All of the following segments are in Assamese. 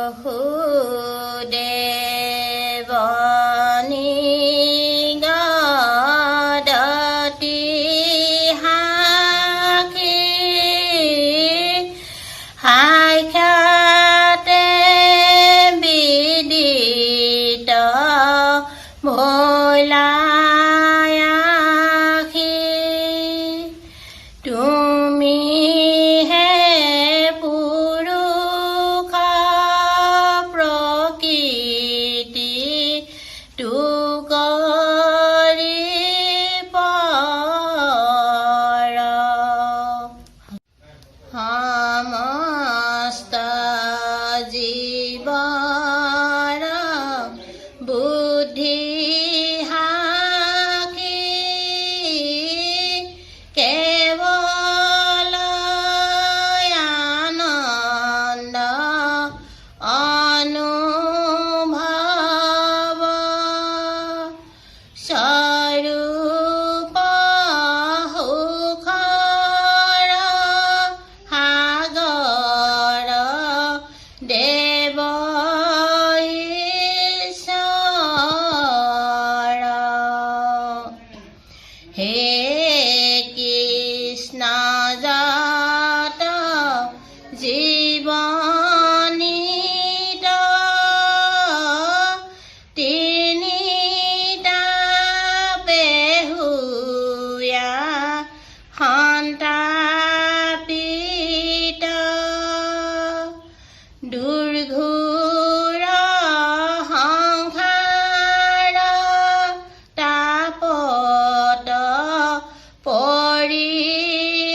বাসুদেৱনী গদতি সাক্ষী সাক্ষাতে বিদিত ভৈলা আসি। তুমি হে পুৰুষ প্ৰকৃতি কৰি পৰ সমস্ত জীৱৰ বুদ্ধি সাক্ষী কেৱল আনন্দ অনুভৱ স্বৰূপ সুখৰ সাগৰ দেৱ ঈশ্বৰ। হে কৃষ্ণ, যত জীৱনীত তিনিটা পেহুয়া সন্তাপিত দুৰ্ঘোৰ সংসাৰ তাপত পৰি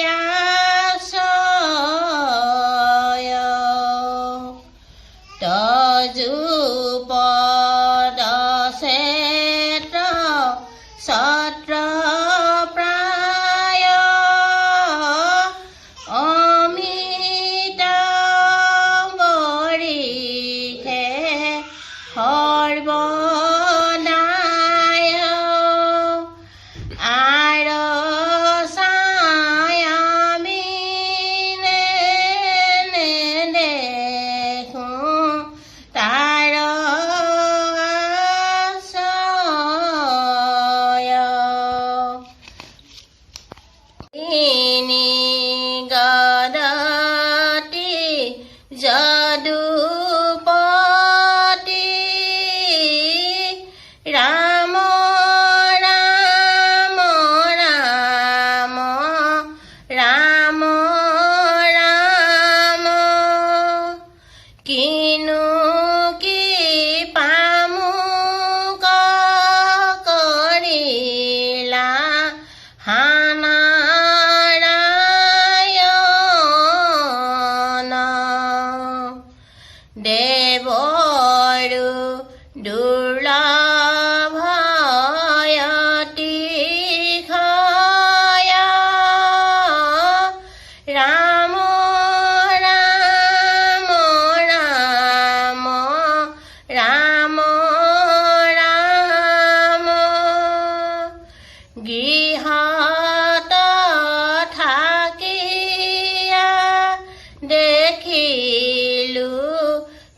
আছয়। তযু পদ ক্ষেত্ৰ ছত্ৰ প্ৰায় অমিত বৰিষে সৰ্বদায়। আৰ ছায়া বিনে নেদেখোঁ তাৰ আশ্ৰয়। তিনি গদতি যদুপতি ৰাম ৰাম ৰাম ৰাম ৰাম। কিনো কি পামুক কৰিলা নাৰায়ণ। দেৱৰো দুৰ্লভ অতিশয় ৰাম ৰাম ৰাম ৰাম ৰাম। গৃহত থাকিয়া দেখিলো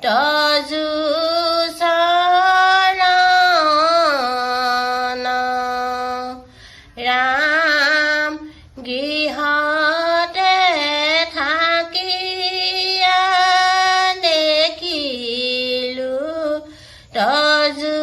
তযু চৰণ ৰাম। গৃহতে থাকিয়া দেখিলো তযু